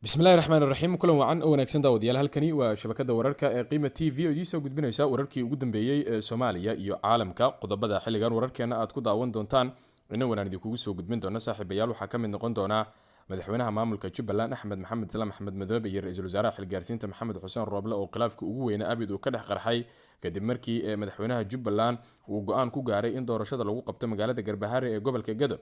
Bismillahi raxmaan raxiim. Kulan wacan oo wanaagsan, daawadayaal. Halkani waa shabakada wararka ee Qiima TV oo idiin soo gudbinaysa wararkii ugu dambeeyey ee Soomaaliya iyo caalamka. Qodobada xilligan wararkeena aad ku daawan doontaan, inagoon idinkugu soo gudbin doona, saaxiibayaal, waxaa ka mid noqon doona madaxweynaha maamulka Jubbaland Axmed Maxamed Islaam Axmed Madoobe iyo ra-iisul wasaaraha xilgaarsiinta Maxamed Xuseen Rooble oo khilaafka ugu weyna abid uu ka dhex qarxay, kadib markii madaxweynaha Jubbaland uu go-aan ku gaaray in doorashada lagu qabto magaalada Garbaharre ee gobolka Gado.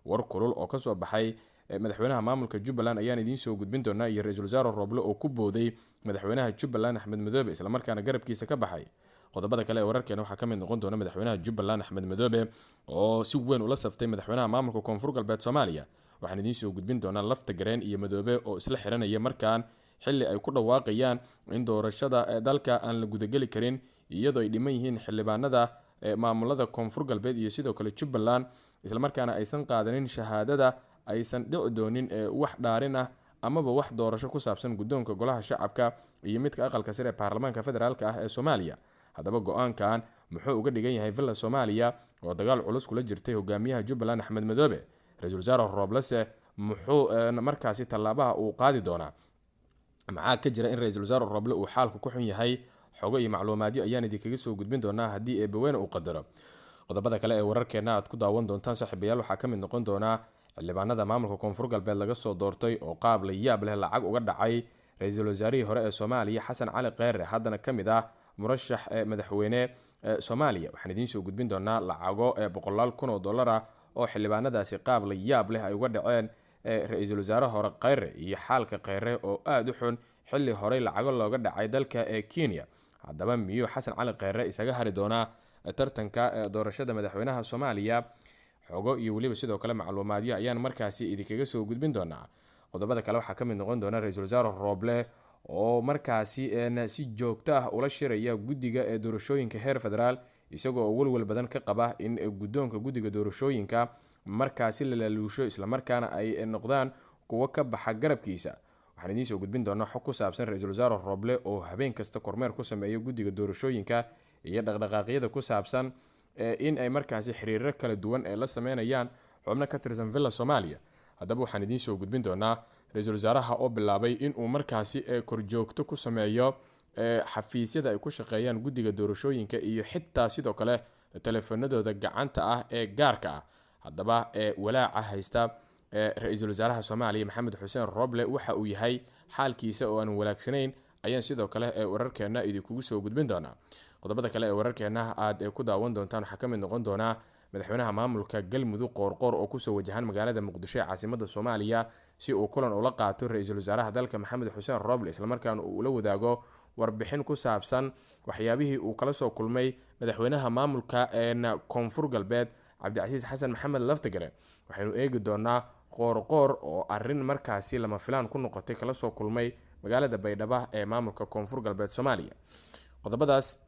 War kulul oo kasoo baxay madaxweynaha maamulka Jubbaland ayaan idiin soo gudbin doonaa, iyo ra-iisul wasaare Rooble oo ku booday madaxweynaha Jubbaland Axmed Madoobe, islamarkaana garabkiisa ka baxay. Qodobada kale ee wararkeena waxaa ka mid noqon doona madaxweynaha Jubbaland Axmed Madoobe oo si weyn ula saftay madaxweynaha maamulka Koonfur Galbeed Soomaaliya. Waxaan idiin soo gudbin doonaa Lafta Gareen iyo Madoobe oo isla xiranaya markaan, xilli ay ku dhawaaqayaan in doorashada dalka aan la gudageli karin iyadoo ay dhiman yihiin xildhibaanada maamulada Koonfur Galbeed iyo sidoo kale Jubbaland, islamarkaana aysan qaadanin shahaadada, aysan dhici doonin wax dhaarin ah amaba wax doorasho ku saabsan guddoonka Golaha Shacabka iyo midka Aqalka Sare ee Baarlamaanka Federaalka ah ee Soomaaliya. Haddaba go-aankan muxuu uga dhigan yahay Villa Soomaaliya oo dagaal culus kula jirtay hogaamiyaha Jubbaland Axmed Madoobe? Ra-iisul wasaare Rooblese muxuu markaasi tallaabaha uu qaadi doonaa? Maxaa ka jira in ra-iisul wasaare Rooble uu xaalku ku xun yahay? Xogo iyo macluumaadyo ayaan idinkaga soo gudbin doonaa haddii Eebaweyne uu qadaro. Qodobada kale ee wararkeena aad ku daawan doontaan, saaxiibayaal, waxaa ka mid noqon doonaa xildhibaanada maamulka Koonfur Galbeed laga soo doortay oo qaab la yaab leh lacag uga dhacay ra-iisul wasaarihii hore ee Soomaaliya Xasan Cali Kheyre, haddana ka mid ah murashax madaxweyne Soomaaliya. Waxaan idiin soo gudbin doonaa lacago ee boqolaal kun oo dollar ah oo xildhibaanadaasi qaab la yaab leh ay uga dhaceen ra-iisul wasaare hore Kheyre, iyo xaalka Kheyre oo aada u xun xilli horey lacago looga dhacay dalka ee Kenya. Haddaba miyuu Xasan Cali Kheyre isaga hari doonaa tartanka doorashada madaxweynaha Soomaaliya? Xogo iyo weliba sidoo kale macluumaadyo ayaan markaasi idinkaga soo gudbin doonaa. Qodobada kale waxaa ka mid noqon doona ra-iisul wasaare Rooble oo markaasi si joogto ah ula shiraya guddiga ee doorashooyinka heer federaal, isagoo oo welwel badan ka qaba in guddoonka guddiga doorashooyinka markaasi la laaluusho, islamarkaana ay noqdaan kuwo ka baxa garabkiisa. Waxaan idiin soo gudbin doonaa xog ku saabsan ra-iisul wasaare Rooble oo habeen kasta kormeer ku sameeya guddiga doorashooyinka iyo dhaqdhaqaaqyada ku saabsan in ay markaasi xiriiro kala duwan ee la sameynayaan xubno ka tirsan Villa Soomaaliya. Haddaba waxaan idiin soo gudbin doonaa ra-iisul wasaaraha oo bilaabay inuu markaasi korjoogto ku sameeyo xafiisyada ay ku shaqeeyaan guddiga doorashooyinka iyo xitaa sidoo kale taleefanadooda gacanta ah ee gaarka ah. Haddaba walaaca haysta ra-iisul wasaaraha Soomaaliya Maxamed Xuseen Rooble waxa uu yahay, xaalkiisa oo aan wanaagsanayn, ayaan sidoo kale wararkeena idinkugu soo gudbin doonaa. Qodobada kale ee wararkeena aad ku daawan doontaan waxaa ka mid noqon doonaa madaxweynaha maamulka Galmudug Qoorqoor oo kusoo wajahan magaalada Muqdisho ee caasimada Soomaaliya si uu kulan ula qaato ra-iisul wasaaraha dalka Maxamed Xuseen Rooble, islamarkaana uu ula wadaago warbixin ku saabsan waxyaabihii uu kala soo kulmay madaxweynaha maamulka Koonfur Galbeed Cabdicasiis Xasan Maxamed Laftigare. Waxaynu eegi doonaa Qoorqoor oo arin markaasi lama filaan ku noqotay kala soo kulmay magaalada Baydhabo ee maamulka Koonfur Galbeed Soomaaliya. Qodobadaas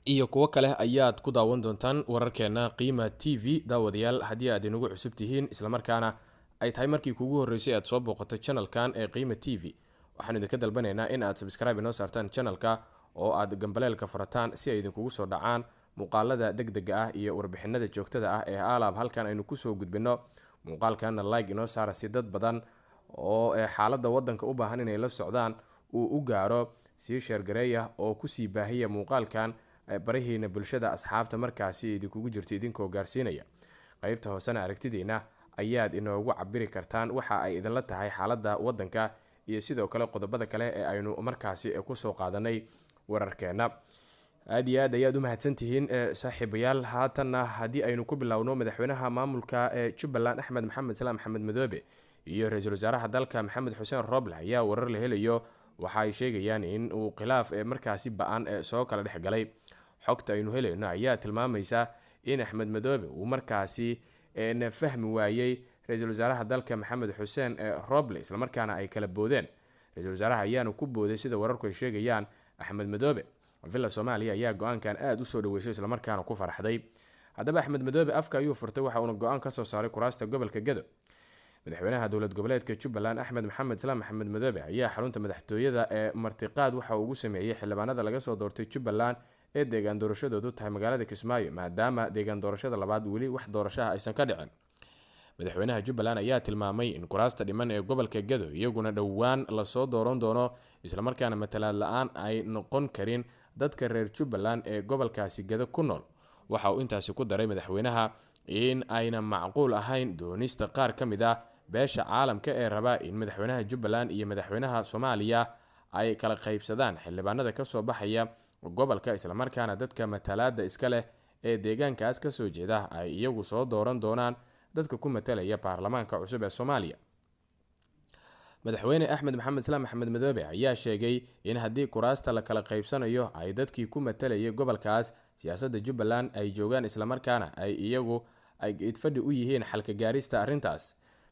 iyo kuwo kale ayaad ku daawan doontaan wararkeena Qiima TV. Daawadayaal, haddii aad inagu cusub tihiin, islamarkaana ay tahay markii kugu horreysay aad soo booqato channelkan ee Qiima TV, waxaanu idinka dalbanaynaa in aad subscribe inoo saartaan channelka oo aad gambaleelka furataan si ay idinkugu soo dhacaan muuqaalada degdega ah iyo warbixinada joogtada ah ee alaab halkan aynu kusoo gudbino. Muuqaalkana like inoo saara si dad badan oo xaaladda wadanka u baahan inay la socdaan uu u gaaro. Sii share gareeya oo kusii baahiya muuqaalkan barahiina bulshada, asxaabta markaasi idinkugu jirta idinkoo gaarsiinaya. Qaybta hoosena aragtidiina ayaad inoogu cabiri kartaan waxa ay idinla tahay xaaladda wadanka iyo sidoo kale qodobada kale ee aynu markaasi kusoo qaadanay wararkeena. Aad iyo aad ayaad u mahadsantihiin, saaxiibayaal. Haatanna haddii aynu ku bilowno, madaxweynaha maamulka ee Jubbaland Axmed Maxamed Islaam Axmed Madoobe iyo ra-iisul wasaaraha dalka Maxamed Xuseen Rooble ayaa warar la helayo waxa ay sheegayaan in uu khilaaf markaasi ba-an soo kala dhex galay. Xogta aynu helayno ayaa tilmaamaysa in Axmed Madoobe uu markaasi fahmi waayey ra-iisul wasaaraha dalka Maxamed Xuseen Roble, islamarkaana ay kala boodeen. Ra-iisul wasaaraha ayaana ku booday, sida wararku ay sheegayaan, Axmed Madoobe. Villa Soomaaliya ayaa go-aankan aada usoo dhaweysay, islamarkaana ku farxday. Haddaba Axmed Madoobe afka ayuu furtay, waxa uuna go-aan kasoo saaray kuraasta gobolka Gado. Madaxweynaha dowlad goboleedka Jubbaland Axmed Maxamed Islaam Maxamed Madoobe ayaa xarunta madaxtooyada ee martiqaad waxa uu ugu sameeyey xildhibaanada laga soo doortay Jubbaland ee deegaan doorashadoodu tahay magaalada Kismaayo, maadaama deegaan doorashada labaad weli wax doorashaha aysan ka dhicin. Madaxweynaha Jubbaland ayaa tilmaamay in kuraasta dhiman ee gobolka Gado iyaguna dhowaan lasoo dooran doono, islamarkaana matalaad la-aan ay noqon karin dadka reer Jubbaland ee gobolkaasi Gado ku nool. Waxa uu intaasi ku daray madaxweynaha in ayna macquul ahayn doonista qaar ka mid ah beesha caalamka ee raba in madaxweynaha Jubbaland iyo madaxweynaha Soomaaliya ay kala qaybsadaan xildhibaanada kasoo baxaya gobolka, islamarkaana dadka matalaada iska leh ee deegaankaas kasoo jeeda ay iyagu soo dooran doonaan dadka ku matalaya baarlamaanka cusub ee Soomaaliya. Madaxweyne Axmed Maxamed Islaam Axmed Madoobe ayaa sheegay in haddii kuraasta la kala qaybsanayo ay dadkii ku matalayay gobolkaas siyaasadda Jubbaland ay joogaan, islamarkaana ay iyagu ay geedfadhi u yihiin xalka gaarista arrintaas.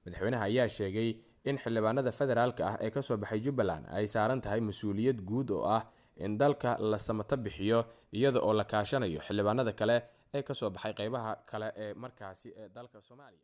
Madaxweynaha ayaa sheegay in xildhibaanada federaalka ah ee kasoo baxay Jubbaland ay saaran tahay mas-uuliyad guud oo ah in dalka la samato bixiyo, iyada oo la kaashanayo xildhibaanada kale ee kasoo baxay qeybaha kale ee markaasi ee dalka Soomaaliya.